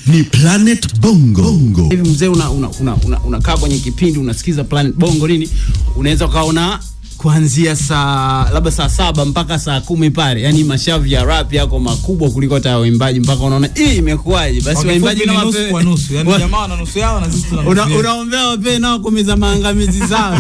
Ni Planet Bongo. Bongo. Hivi mzee, unakaa una kwenye kipindi unasikiza Planet Bongo nini, unaweza ukaona kuanzia saa labda saa 7 mpaka saa 10 pale, yani mashavu ya rap yako makubwa kuliko hata ya waimbaji, mpaka unaona hii imekuwaje? Basi waimbaji na na nusu kwa nusu, yani jamaa wana nusu yao na sisi tuna nusu yetu. Unaombea wape nao kumiza maangamizi zao.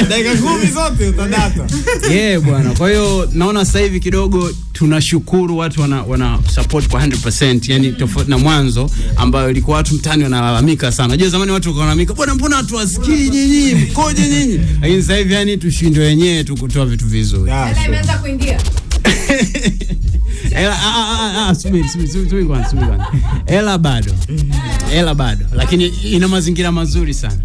Dakika 10 zote utadata. Yeah bwana. Kwa hiyo naona sasa hivi kidogo tunashukuru watu wana support kwa 100%, yani tofauti na mwanzo ambayo ilikuwa watu mtaani wanalalamika sana. Unajua zamani watu wanalalamika, bwana mbona watu wasikii nyinyi, mkoje nyinyi? Lakini sasa hivi yani tushindwe wenyewe tu kutoa vitu vizuri. Hela imeanza kuingia. Hela, subiri subiri subiri kwanza, subiri kwanza. Hela bado. Hela bado. Lakini ina mazingira mazuri sana.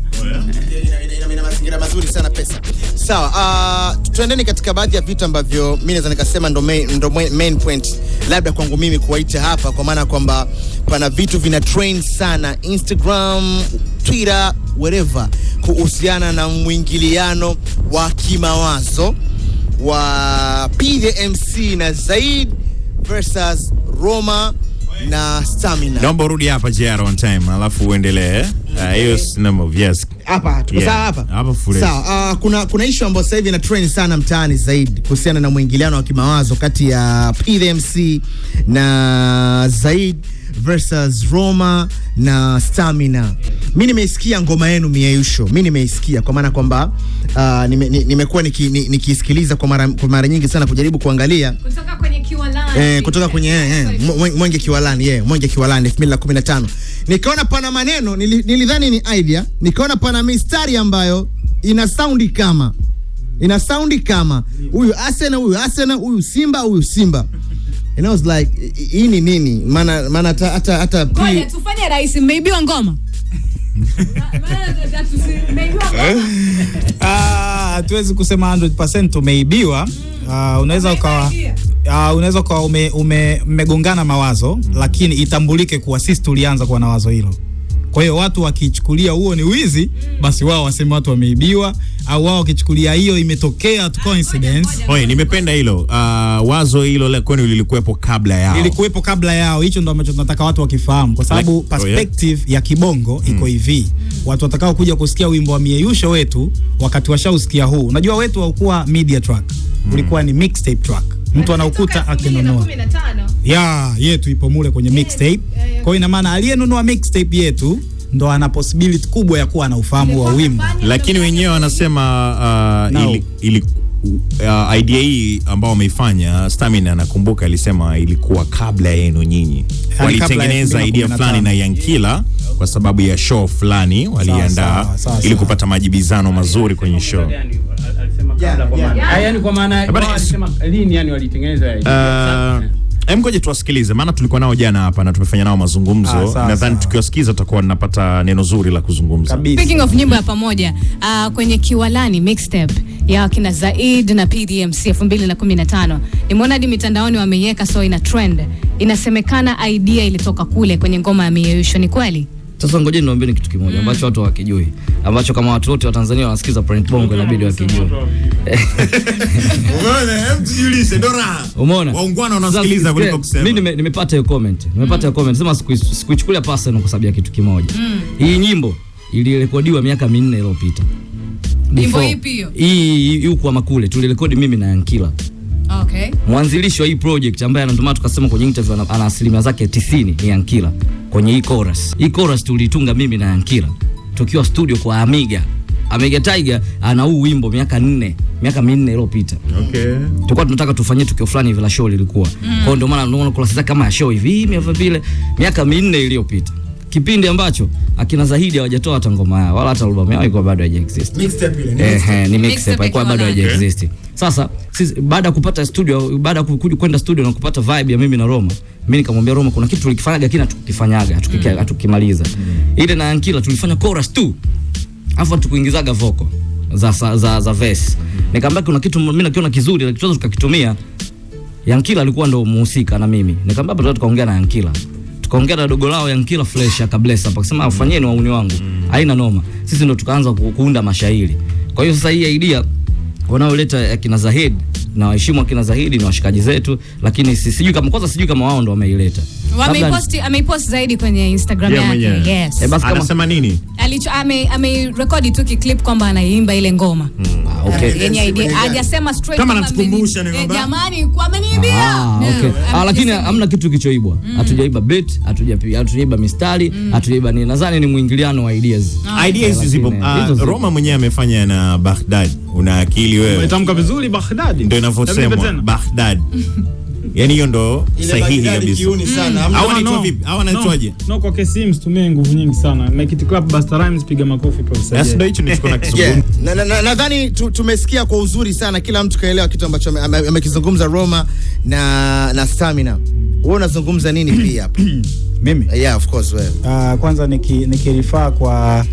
Ina mazingira mazuri sana pesa. Sawa, tuendeni katika baadhi ya vitu ambavyo mimi naweza nikasema ndo main point labda kwangu mimi kuwaita hapa, kwa maana kwamba pana vitu vina trend sana Instagram, Twitter, wherever kuhusiana na mwingiliano wa kimawazo wa PDMC na Zaid versus Roma na Stamina. Naomba urudi hapa JR one time alafu uendelee. Hiyo sinema, yes. Hapa tuko sawa hapa. Hapa fresh. Sawa, kuna issue ambayo sasa hivi ina trend sana mtaani zaidi kuhusiana na mwingiliano wa kimawazo kati ya PDMC na Zaid versus Roma na Stamina. Mimi nimeisikia ngoma yenu Mieyusho. Mimi nimeisikia kwa maana kwamba nimekuwa nikisikiliza kwa mara nyingi sana kujaribu kuangalia kutoka kwenye Kiwalani. Kutoka kwenye Mwenge Kiwalani, Mwenge Kiwalani 2015. Nikaona pana maneno, nilidhani ni idea, nikaona pana mistari ambayo ina sound kama huyu Arsenal, huyu Arsenal, huyu Simba, huyu Simba. And I was like, hii ni nini? Maana hata Ngoja tufanye rahisi, mmeibiwa ngoma. Hatuwezi kusema 100% tumeibiwa. Unaweza ukawa unaweza ukawa mmegongana mawazo, lakini itambulike kuwa sisi tulianza kuwa na wazo hilo. Kwa hiyo watu wakichukulia huo ni wizi, basi wao waseme watu wameibiwa, au wao wakichukulia hiyo imetokea tu coincidence. Oi, nimependa hilo. Wazo hilo la kwenu lilikuwepo kabla yao. Lilikuwepo kabla yao. Hicho ndo ambacho tunataka watu wakifahamu, kwa sababu perspective ya kibongo iko hivi. Watu watakao kuja kusikia wimbo wa Mieyusho wetu wakati washausikia huu. Unajua wetu haukuwa media track. Ulikuwa ni mixtape track. Mtu anaukuta akinunua. Ya, yetu ipo mule kwenye mixtape. Kwa hiyo ina maana aliyenunua mixtape yetu ndo ana possibility kubwa ya kuwa na ufahamu wa wimbo. Lakini wenyewe wanasema idea hii ambao wameifanya Stamina, nakumbuka alisema ilikuwa kabla yenu nyinyi. Walitengeneza idea fulani na Yankila kwa sababu ya show fulani waliandaa ili kupata majibizano mazuri kwenye show. Yaani kwa maana alisema lini yani walitengeneza idea. Ngoja tuwasikilize, maana tulikuwa nao jana hapa na tumefanya nao mazungumzo. Nadhani tukiwasikiza tutakuwa tunapata neno zuri la kuzungumza. Speaking of nyimbo ya pamoja, kwenye Kiwalani mixtape ya kina Zaid na PDMC 2015. Nimeona hadi mitandaoni wameiweka, so ina trend. Inasemekana idea ilitoka kule kwenye ngoma ya Mieyusho, ni kweli? Sasa ngoja niwaambieni kitu kimoja ambacho watu hawakijui, ambacho kama watu wote wa Tanzania wanasikiza Planet Bongo inabidi wakijue. Umeona, mtujulishe Dora. Umeona? Waungwana wanasikiliza kuliko kusema. Mimi nimepata hiyo comment. Nimepata hiyo comment. Sema sikuichukulia personal kwa sababu ya kitu kimoja. Hii nyimbo ilirekodiwa miaka 4 iliyopita. Nyimbo ipi hiyo? Hii huko Makule tulirekodi mimi na Yankila. Okay. Mwanzilishi wa hii project ambaye anatuma tukasema kwenye interview ana asilimia zake 90 ni Yankila kwenye hii chorus. Hii chorus tulitunga mimi na Yankila tukiwa studio kwa Amiga. Amiga Tiger ana huu wimbo miaka 4 iliyopita. Okay. Tulikuwa tunataka tufanyie tukio fulani hivi la show lilikuwa. Kwa hiyo ndio maana unaona chorus zake kama ya show hivi vile miaka 4 iliyopita. Kipindi ambacho akina Zahidi hawajatoa hata ngoma yao wala hata albamu yao ilikuwa bado haija exist. Mixtape ile. Ni mixtape ilikuwa bado haija exist. Sasa sisi baada ya kupata studio, baada ya kwenda studio na kupata vibe ya mimi na Roma, mimi nikamwambia Roma kuna kitu tulikifanyaga kina tukifanyaga hatukimaliza. Ile na Yankila tulifanya chorus tu. Alafu tukuingizaga vocal za verse. Nikamwambia kuna kitu mimi nakiona kizuri na kitu tukakitumia. Yankila alikuwa ndo muhusika na mimi. Nikamwambia hapa tukaongea na Yankila. Tukaongea na dogo lao Yankila Fresh akabless hapa akasema afanyeni wauni wangu. Haina noma. Sisi ndo tukaanza kuunda mashairi. Kwa hiyo sasa hii idea wanaoleta akina Zahid Na waheshimu akina Zahidi na washikaji zetu, lakini sijui kama kwanza, sijui kama wao ndo wameileta. Ameipost zaidi kwenye Instagram yake. Yes. Basi kama anasema nini? Amerekodi tu clip kwamba anaimba ile ngoma. Okay. Yenye idea hajasema straight kama anatukumbusha ni kwamba jamani kwa ameniibia. Okay. Lakini hamna kitu kilichoibwa. Hatujaiba beat, hatujaiba mistari, hatujaiba nini. Nadhani ni mwingiliano wa ideas. Ideas zipo. Roma mwenyewe amefanya na Baghdad. Una akili wewe. Umetamka vizuri Baghdad. Ndio inavyosemwa Baghdad. Yaani hiyo ndo sahihi kabisa. Au anaitwa vipi? Au anaitwaje? No, kwa kesi msitumie nguvu nyingi sana. Make it clap, Busta Rhymes, piga makofi Professor. Yes, ndio hicho nilichokuwa nakizungumza. Nadhani tumesikia kwa uzuri sana, kila mtu kaelewa kitu ambacho amekizungumza Roma na Stamina. Wewe unazungumza nini pia hapa? Mimi? Yeah, of course wewe. Kwanza nikirifaa kwa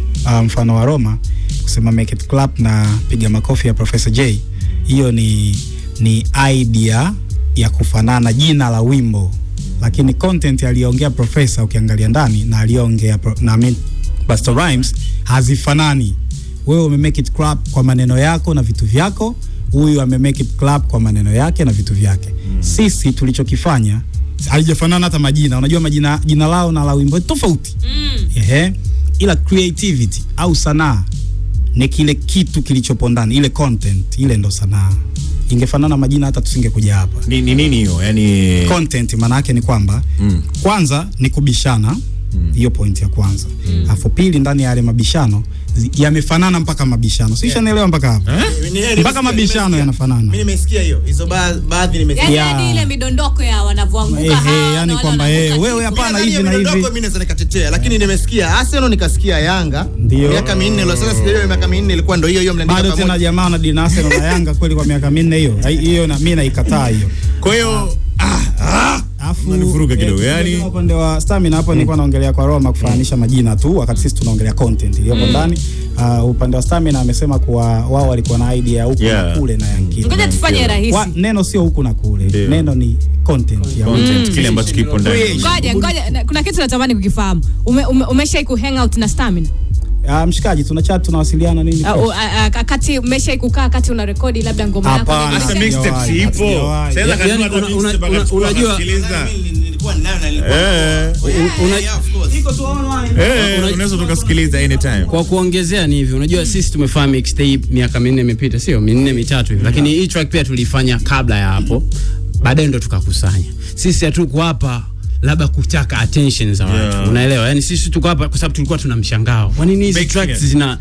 mfano wa Roma kusema make it clap na piga makofi ya Professor J, hiyo ni idea ya kufanana jina la wimbo, lakini content aliyoongea Professor ukiangalia ndani na aliyoongea na Busta Rhymes hazifanani. Wewe ume make it clap kwa maneno yako na vitu vyako, huyu ame make it clap kwa maneno yake na vitu vyake. Sisi tulichokifanya halijafanana hata majina. Unajua majina, jina lao na la wimbo tofauti. Ila creativity au sanaa ni kile kitu kilichopo ndani, ile content, ile ndo sanaa. Ingefanana majina hata tusingekuja hapa. Ni nini hiyo? Yaani content maana yake ni kwamba kwanza ni kubishana, hiyo point ya kwanza. Alafu pili, ndani ya yale mabishano yamefanana mpaka mabishano. Sio, shanaelewa mpaka hapa. Mpaka mabishano yanafanana. Mimi nimesikia hiyo. Hizo baadhi nimesikia. Yaani ile midondoko ya wanavyoanguka hawa. Yaani kwamba wewe hapana hivi na hivi. Midondoko mimi naweza nikatetea, lakini nimesikia Arsenal nikasikia Yanga. Miaka minne leo sasa, sijui miaka minne ilikuwa ndio hiyo hiyo mliandika pamoja. Bado tena jamaa na Dina Arsenal na Yanga kweli kwa miaka minne hiyo. Hiyo na mimi naikataa hiyo. Kwa hiyo Alafu unanivuruga kidogo. Yaani upande wa Stamina hapo nilikuwa naongelea kwa Roma kufananisha majina tu, wakati sisi tunaongelea content iliyopo ndani. Upande wa Stamina amesema kuwa wao walikuwa na idea huku na kule na Yankee. Ngoja tufanye rahisi. Neno sio huku na kule. Neno ni content ya content, kile ambacho kipo ndani. Ngoja kuna kitu natamani kukifahamu. Umeshai ku hang out na Stamina? Mshikaji, tuna chat, tunawasiliana nini? Kati umeshai kukaa kati una rekodi labda ngoma yako? Hata mixtapes ipo. Sasa kama unajua nilikuwa ninayo na nilikuwa iko tu online. Unaweza tukasikiliza anytime. Kwa kuongezea ni hivi, unajua sisi tumefanya mixtape miaka minne imepita, sio minne mitatu hivi. Lakini hii track pia tulifanya kabla ya hapo. Baadaye ndo tukakusanya. Sisi hatuko hapa labda kutaka attention za watu. Unaelewa? Yaani sisi tuko hapa kwa sababu tulikuwa tuna mshangao. Kwa nini hizi tracks zina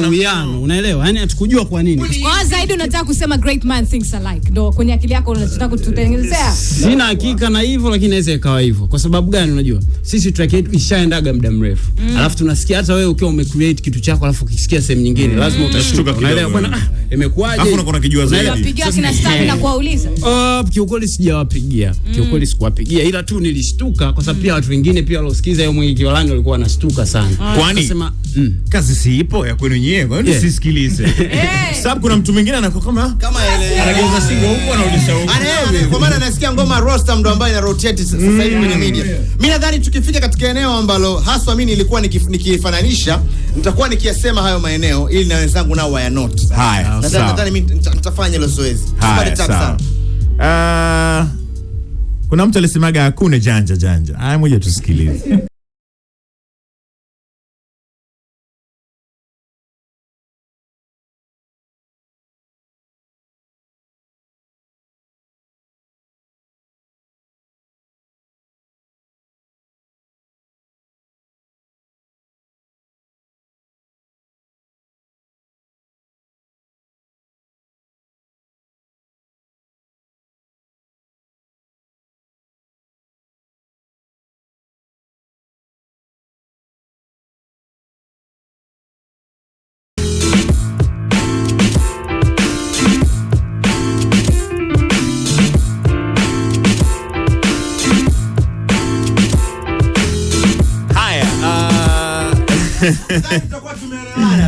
uwiano? Unaelewa? Yaani hatukujua kwa nini. Kwa zaidi unataka kusema great man thinks alike. Ndio kwenye akili yako unataka kututengenezea. Sina hakika na hivyo, lakini inaweza ikawa hivyo. Kwa sababu gani unajua? Sisi track yetu ishaendaga muda mrefu. Alafu tunasikia hata wewe ukiwa umecreate kitu chako alafu ukisikia sehemu nyingine lazima utashtuka. Unaelewa bwana? Imekuaje? Alafu unakuwa unakijua zaidi. Unapigia kina Stamina kuwauliza. Kiukweli sijawapigia. Kiukweli sikuwapigia, ila tu nilishtuka kwa sababu pia watu wengine pia walosikiza hiyo mwingi Kiwalani walikuwa wanashtuka sana. Kwani akasema kazi si ipo ya kwenu nyewe, kwa nini sisikilize? Sababu kuna mtu mwingine anakuwa kama anageuza singo huko anarudisha huko. Kwa maana anasikia ngoma roster ndo ambayo ina rotate sasa hivi kwenye media. Mimi nadhani tukifika katika eneo ambalo haswa mimi nilikuwa nikifananisha, nitakuwa nikiyasema hayo maeneo ili na wenzangu nao wayanote. Haya, sawa. Nadhani mimi nitafanya hilo zoezi. Sipate tabu sana. Kuna mtu alisemaga hakuna janja janja. Haya, moja tusikilize.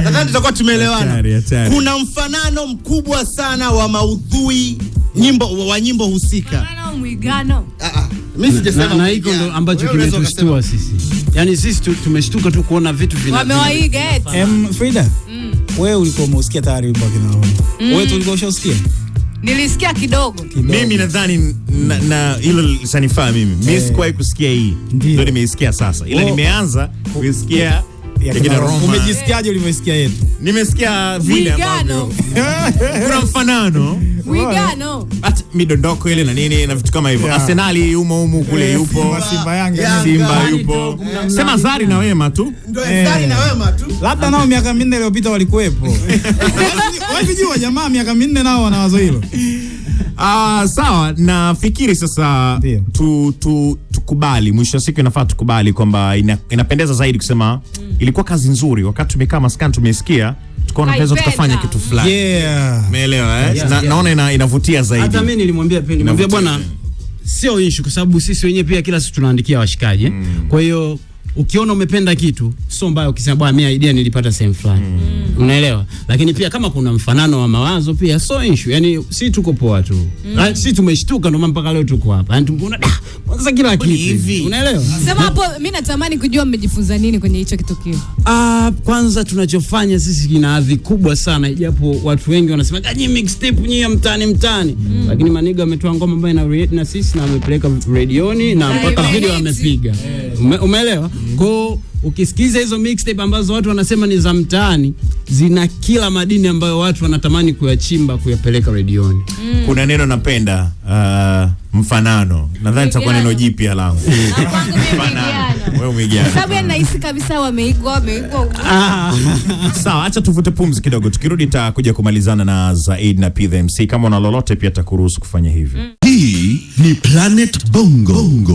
Nadhani tutakuwa tumeelewana. Kuna mfanano mkubwa sana wa maudhui nyimbo wa nyimbo husika. Mfanano mwigano. Mimi sijasema na hiko ndo ambacho kimetushtua sisi. Yaani sisi tumeshtuka tu kuona vitu vina wamewaiga eti. Frida. Wewe ulikuwa umeusikia tayari wimbo kina Roma. Wewe tulikuwa ushausikia? Nilisikia kidogo. Mimi nadhani na hilo lisanifaa mimi. Mimi sikuwahi kusikia hii. Ndio. Ndio nimeisikia sasa. Ila Oh. nimeanza kuisikia Ya ya kina kina Roma. Roma. Umejisikiaje ulivyoisikia yetu? Nimesikia vile Mwigano. ambavyo kuna mfanano Mwigano. hata midondoko ile na nini na vitu kama hivyo. Yeah. Arsenali yumo humu kule yupo. Simba, Simba Yanga. Yanga. Simba yupo. Sema Zari na Wema tu. Ndio Zari na Wema tu. Labda nao miaka 4 iliyopita walikuwepo. Huwezi jua jamaa miaka 4 nao wana wazo hilo. Sawa, nafikiri sasa Ndio. tukubali mwisho wa siku inafaa tukubali kwamba inapendeza zaidi kusema ilikuwa kazi nzuri wakati tumekaa maskani tumeisikia tukaona tunaweza Kaipenda. tukafanya kitu fulani. Yeah. Umeelewa eh? Naona inavutia zaidi. Hata mimi nilimwambia pia, nilimwambia Inavutia. bwana, sio issue kwa sababu sisi wenyewe pia kila siku tunaandikia washikaji. Kwa hiyo ukiona umependa kitu sio mbaya ukisema bwana, mimi idea nilipata sehemu fulani. Unaelewa? Lakini pia kama kuna mfanano wa mawazo pia sio issue. Yaani si tuko poa tu. Si tumeshtuka ndio maana mpaka leo tuko hapa. Yaani tumeona kwanza kila kitu. Hivi. Unaelewa? Sema hapo mimi natamani kujua mmejifunza nini kwenye hicho kitukio. Kwanza tunachofanya sisi kina hadhi kubwa sana, ijapo watu wengi wanasema nyinyi mixtape nyinyi ya mtaani lakini Maniga ametoa ngoma ambayo ina relate na sisi na amepeleka redioni na mpaka video amepiga. Umeelewa? Kwa ukisikiza hizo mixtape ambazo watu wanasema ni za mtaani, zina kila madini ambayo watu wanatamani kuyachimba kuyapeleka redioni. Kuna neno napenda mfanano. Nadhani itakuwa neno jipya langu. Kwangu mimi mwigano. Wewe mwigano. Sababu yani nahisi kabisa wameigwa. Sawa, acha tuvute pumzi kidogo. Tukirudi takuja kumalizana na Zaid na P the MC. Kama una lolote pia takuruhusu kufanya hivyo. Hii ni Planet Bongo.